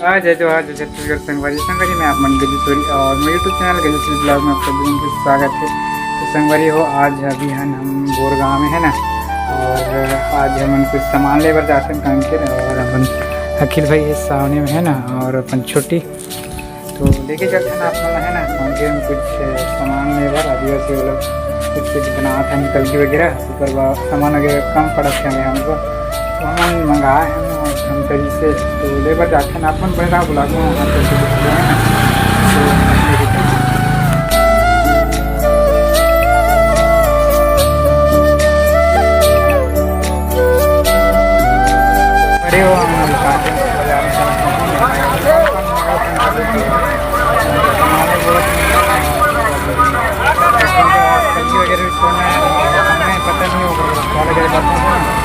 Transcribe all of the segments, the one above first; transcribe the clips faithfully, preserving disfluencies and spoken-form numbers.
आज है जो आज छत्तीसगढ़ संगवारी, संगवारी में आप मन के बिछोरी और मेरे YouTube चैनल के दूसरे ब्लॉग में आप सभी लोगों का स्वागत है। तो संगवारी हो, आज अभी हन हम बोरगांव में, है ना, और आज हमन कुछ सामान लेबर जाथन कांकेर, और अपन अखिल भाई है सामने में, है ना, और अपन छोटी तो लेके चलथन आप मन, है ना, कांकेर में कुछ सामान लेबर, आदिवासी वाला कुछ कुछ बनात हन, कलगी वगैरह, ओकर बाद सामान वगैरह कम पड़त हे हमको, तो हमन मंगाए हन हम कहीं से, तो लेबर जाथन आप मन, बने रहा ब्लॉग में, आप कैसे दिखते हैं ना। तो अरे वो हम लोग बाजार में सब्जी वगैरह भी छोड़ना है, हमें पता नहीं होगा, क्या लगे जाता है।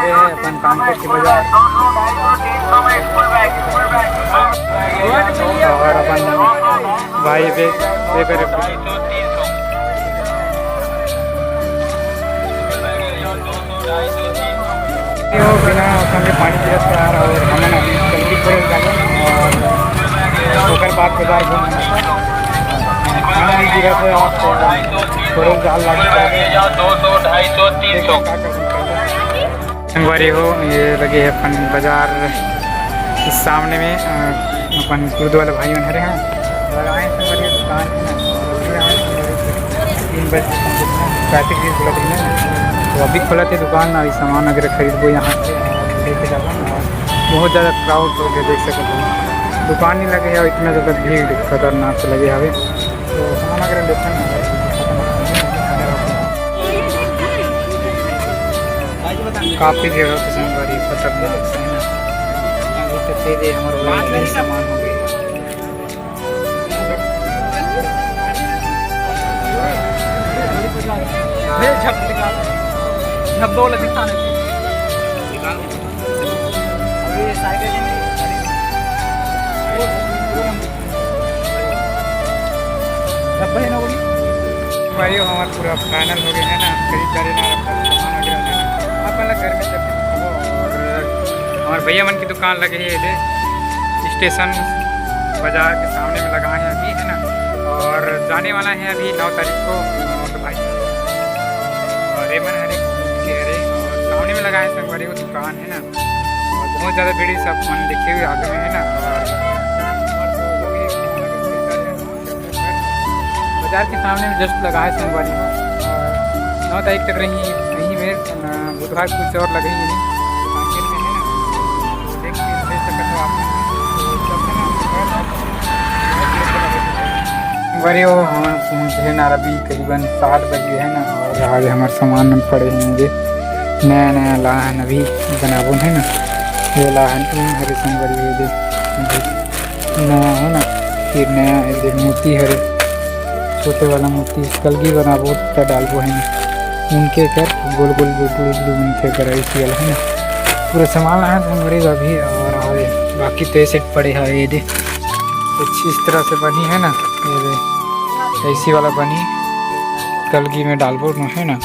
ये है अपन कांकेर की बाजार। और अपन भाई बे, बे करे। ये हो बिना संगे पानी गिरत के आ रहा और हमन अभी जल्दी खोल जाबो और ओकर बाद बाजार घूम खाना भी गिरत है और थोड़ा जाल लग संगवारी हो, ये लगे है अपन बाजार के सामने में, अ, अपन कुर्द वाला भाई मन हरे हैं। और आए संगवारी दुकान है ना, और अभी आए संगवारी तीन बजे ट्रैफिक भी खुलत है ना, तो अभी खुलत है दुकान, अभी सामान वगैरह खरीदबो यहाँ से और लेके जाबो। और बहुत ज़्यादा क्राउड हो गया, देख सकते हो दुकान नहीं लगे है, इतना ज़्यादा भीड़ खतरनाक से लगे हवे, तो सामान वगैरह लेते हैं। काफी भीड़ होती संगवारी, खतरनाक से है ना। अभी तो दे दे हमारे भाई, इतने सामान हो गए। झप निकाल, झप दो लगी थाने। अभी साइकिल नहीं। भाई, हमार पूरा फाइनल हो गए है ना, खरीदारी ना, सामान वगैरह है ना। आप मतलब घर में जब और हमारे भैया मन की दुकान लगे है इधर स्टेशन बाजार के सामने में लगाए हैं अभी, है ना, और जाने वाला है अभी नौ तारीख को। और भाई और रेमन हरे के हरे और सामने में लगाए संगवारी को दुकान है ना, और बहुत ज़्यादा भीड़ है, सब मन देखे हुए आगे में है ना। और बाजार के सामने में जस्ट लगा है संगवारी, और नौ तारीख तक रही यहीं में, अ, बुधवार कुछ और लगे ही नहीं, मार्केट में है ना, तो देख के ले सकते हो आप। तो सब है ना, संगवारी हो, हम पहुँच गए ना अभी करीबन सात बजे है ना, और आज हमारे सामान में पड़े हैं ये नया नया लाहन अभी बनाबो है ना, ये लाहन हरे संगवारी हो दे। नया है ना, फिर नया ये दे मोती हरे, छोटे वाला मोती कलगी बनाबो त डालबो है ना, उनके कर गोल गोल गोल गोल गोल उनके कर ऐसी वाला है ना। पूरा सामान लाए हैं संगवारी अभी, और आवे बाकी तो ऐसे पड़े हैं ये दे। कुछ इस तरह से बनी है ना, ये दे ऐसी वाला बनी, कलगी में डालबो न है ना।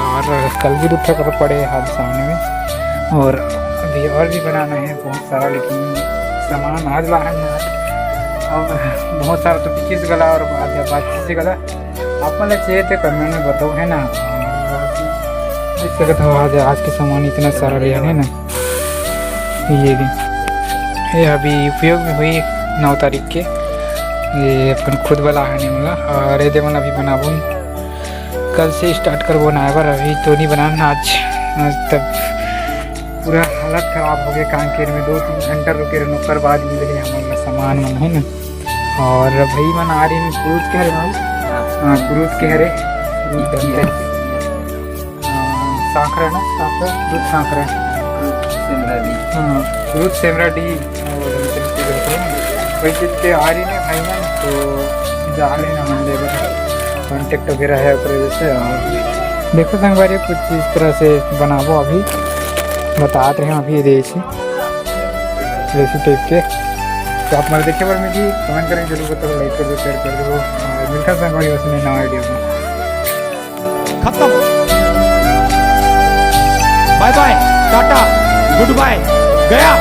और कलगी तो थोड़ा पड़े हाथ सामने में, और अभी और भी बनाना है बहुत सारा, लेकिन सामान आज ला है ना, और बहुत सारा तो पच्चीस गला और बात पच्चीस गला। आप मन ला चाहिए तो कमेंट में बताओ है ना। देख सकत हो आज, आज के सामान इतना सारा रहा है ना। ये भी, ये अभी उपयोग में हुई नौ तारीख के। ये अपन खुद वाला है नहीं वाला, और ये दे मन अभी बनाबो, कल से स्टार्ट करबो बनाए बर। अभी तो नहीं बनाना आज, आज तब पूरा हालत खराब हो गया। कांकेर में दो तीन घंटा रुके रहन, ओकर बाद मिले हमन ला सामान मन है ना। और भाई मन आ रही क्रूज के हरे भाई, हाँ क्रूज के हरे, क्रूज धंधे। हाँ, सांकरा ना, सांकरा, दूध सांकरा। दूध सेमरा डी। हाँ, दूध सेमरा डी। और वही चीज के आ रही ना भाई ना, तो जा रहे ना मन लेबर, कॉन्टेक्ट वगैरह है ऊपर जैसे। और देखो संगवारी, कुछ इस तरह से बनाबो, अभी बतात रहे हैं, अभी जैसे, जैसे टाइप के। तो आप मन देखे बर मिली, कमेंट करें, जरूर बताओ, लाइक कर दो, शेयर कर दो। और मिलता संगवारी उसमें नवा वीडियो में। खत्म। बाय बाय, टाटा, गुड बाय, गया।